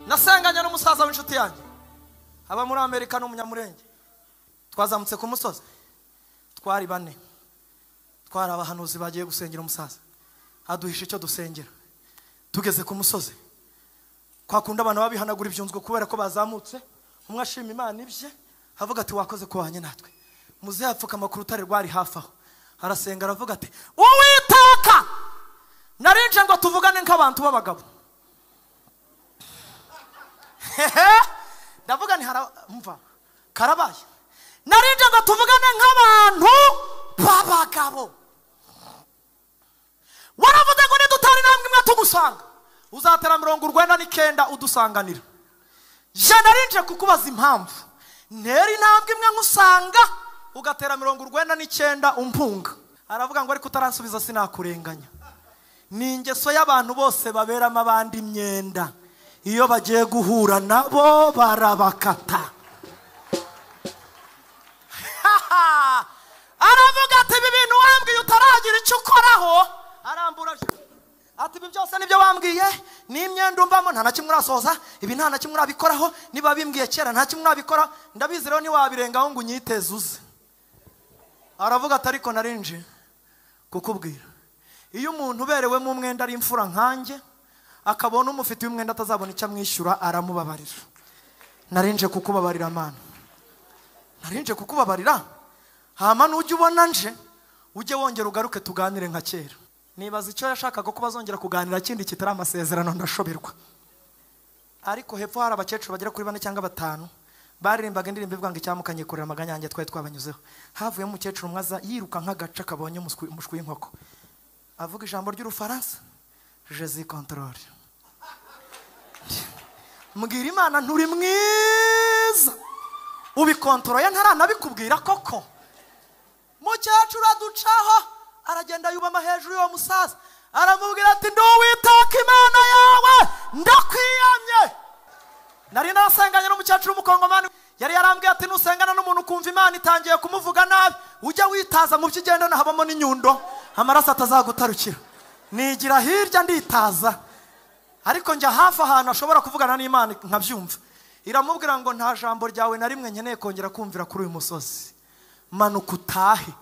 Nasenganye n'umusaza w'inshuti yanjye aba muri Amerika n'umunyamurenge. Twazamutse ku musozi twari bane, twari abahanuzi bagiye gusengera umusaza, aduhisha icyo dusengera. Tugeze ku musozi kwa kundi abantu babihanagura ibyunzwe kubera ko bazamutse, umwe ashima Imana ibye avuga ati wakoze kubanye natwe. Muzehe apfukama ku rutare rwari hafi aho arasenga aravuga ati Uwiteka, narinje ngo tuvugane nk'abantu b'abagabo. Ndavuga nti mva karabaye, narinje ngo tuvugane nk'abantu b'abagabo. Waravuze ngo nidutari intambwe imwe tugusanga uzatera 99 udusanganira. Je narinje kukubaza impamvu ntera intambwe imwe nkusanga ugatera 99 umpunga. Aravuga ngo ariko utaransubiza sinakurenganya. Ni ingeso y'abantu bose baberamo abandi imyenda, iyo bagiye guhura nabo barabakata. Aravuga ati ibi bintu wambwiye utaragira icyo ukoraho. Arambura ati ibi byose nibyo wambwiye, ni imyenda umbamo nta na kimwe urasoza, ibi nta na kimwe urabikoraho, niba bimbwiye kera nta kimwe urabikora, ndabizi rero ntiwabirengaho ngo unyiteze uze. Aravuga ati ariko narinje kukubwira, iyo umuntu uberewemo umwenda ari imfura nkanjye akabona umufitiye umwenda atazabona icyo amwishyura aramubabarira. Narinje kukubabarira mana, narinje kukubabarira. Hama nujya ubona nje ujye wongera ugaruke tuganire nka kera. Nibaza icyo yashakaga ko bazongera kuganira kindi kitari amasezerano ndashoberwa. Ariko hepfo hari abakecuru bagera kuri 4 cyangwa 5 baririmbaga indirimbo ivuga ngo icyamukanye kurera amaganya yanjye twari twabanyuzeho. Havuyemo umukecuru umwe aza yiruka nk'agaca kabonye umushwi w'inkoko, avuga ijambo ry'Urufaransa, Jesus contrôle. Mbwira Imana nturi mwiza, ubikontoroye ntaranabikubwira koko. Mukecuru aducaho aragenda yubama hejuru y'uwo musaza aramubwira ati ndi Uwiteka Imana yawe ndakwiyamye. Nari nasenganye n'umukecuru w'umukongomani, yari yarambwiye ati nusengana n'umuntu ukumva Imana itangiye kumuvuga nabi ujya witaza mu byo ugendana habamo n'inyundo amaraso atazagutarukira. Nigira hirya nditaza, ariko njya hafi ahantu ashobora kuvugana n'Imana nkabyumva. Iramubwira ngo nta jambo ryawe na rimwe nkeneye kongera kumvira kuri uyu musozi, manuka utahe,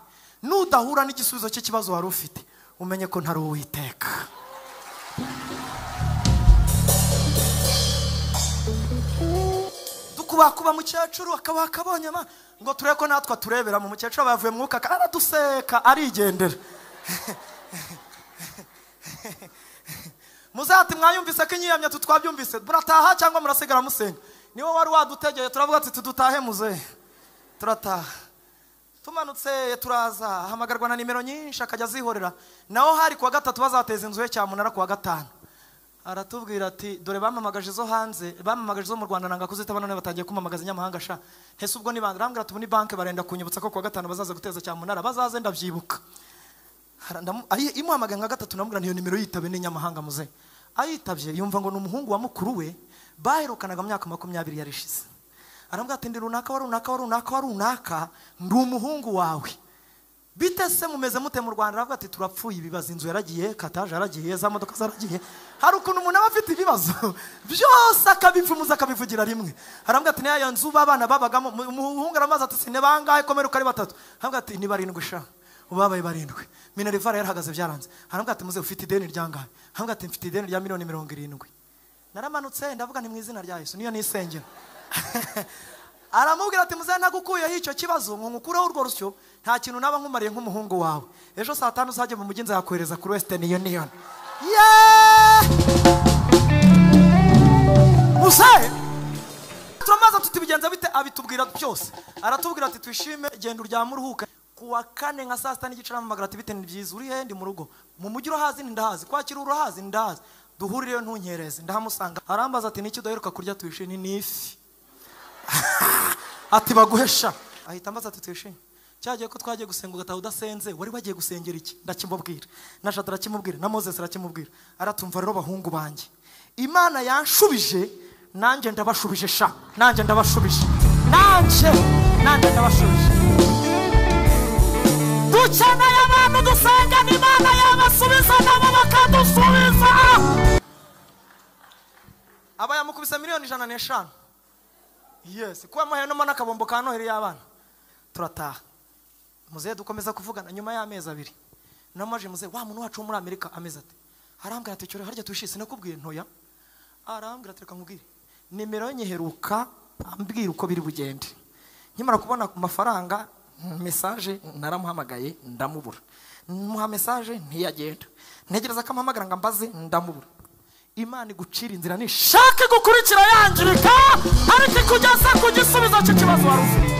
nudahura n'igisubizo cy'ikibazo wari ufite umenye ko ntari Uwiteka. Dukubakuba mukecuru akaba akabonye ngo turebe ko natwe turebera mu mukecuru bavuye mwuka araduseka arigendera. Muzati mwayumvise ko inyiyamya tutwabyumvise, murataha cyangwa murasigara musenga? Niwe wari wadutegeye turavuga ati tudutahe muze, turataha. Tumanutse turaza, ahamagarwa na nimero nyinshi akajya azihorera. Naho hari kuwa gatatu bazateza inzu ye cyamunara kuwa gatanu. Aratubwira ati dore bamamagaje zo hanze, bamamagaje zo mu Rwanda nanga kuzitaba none batangiye kumamagaza inyamahanga sha. Hese ubwo ni bande? Arambwira ati ni banke barenda kunyibutsa ko kuwa gatanu bazaza guteza cyamunara, bazaze ndabyibuka. Imuhamagaye nka gatatu namubwira niyo nimero yitabe n'inyamahanga muze. Ayitabye yumva ngo ni umuhungu wa mukuru we baherukanaga mu myaka 20 yarishize. Arambwira ati ndi runaka wa runaka wa runaka wa runaka, ndi umuhungu wawe. Bite se mumeze mute mu Rwanda? Aravuga ati turapfuye ibibazo, inzu yaragiye, kataje yaragiye, za modoka zaragiye. Hari ukuntu umuntu aba afite ibibazo byose akabivumuza akabivugira rimwe. Arambwira ati niya nzu babana babagamo, umuhungu aramaze ati sine bangahe komera uko ari batatu. Arambwira ati ni barindwi sha, ubabaye barindwi. Minerivare yarahagaze byaranze. Arambwira ati muze ufite ideni ryangahe? Arambwira ati mfite ideni rya miliyoni 70. Naramanutse ndavuga nti mu izina rya Yesu niyo nisengera. Aramubwira ati muze ntagukuyeho icyo kibazo ngo nkukureho urwo rusyo, nta kintu naba nkumariye nk'umuhungu wawe. Ejo saa 5 uzajye mu mujyi nzakohereza kuri Western Union. Yeah! Muze turamaza tutibigenza bite? Abitubwira byose. Aratubwira ati twishime, genda uryame uruhuke. Kuwa kane nka saa 6:30 aramamagara ati bite ni byiza, uri he? Ndi mu rugo. Mu mujyi urahazi? Ndahazi. Kwakira urahazi? Ndahazi. Duhurireyo ntunyereze. Ndahamusanga. Arambaza ati niki udaheruka kurya? Tuyishime ni ifi. Ati baguhesha. Ahita ambaza ati tuyishime cyagiye ko twagiye gusenga ugataha udasenze, wari wagiye gusengera iki? Ndakimubwira, na Shadara arakimubwira, na Moses arakimubwira. Aratumva rero bahungu banjye, Imana yanshubije nanjye ndabashubije sha, nanjye ndabashubije, nanjye ndabashubije. Dukeneye abantu dusenga n'Imana yabasubiza nabo bakadusubiza. Aba yamukubise 105,000,000. Yes, kuba muhaye no n'akabombo ka Noheli y'abana. Turataha. Muzehe dukomeza kuvugana nyuma y'amezi 2. Namaje muzehe wa muntu wacu muri Amerika ameze ati. Arambwira ati cyore harya tushise nakubwiye ntoya. Arambwira ati reka nkubwire. Nimero nyiheruka ambwira uko biri bugende. Nkimara kubona ku mafaranga message naramuhamagaye ndamubura. Muha message ntiyagenda. Ntegereza ko ampamagara ngo ambaze ndamubura. Imana igucira inzira nishake gukurikira yangirika ariko ikugeza ku gisubizo cy'ikibazo wari ufite.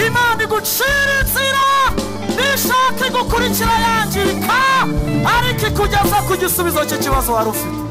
Imana igucira inzira nishake gukurikira yangirika ariko ikugeza ku gisubizo cy'ikibazo wari ufite.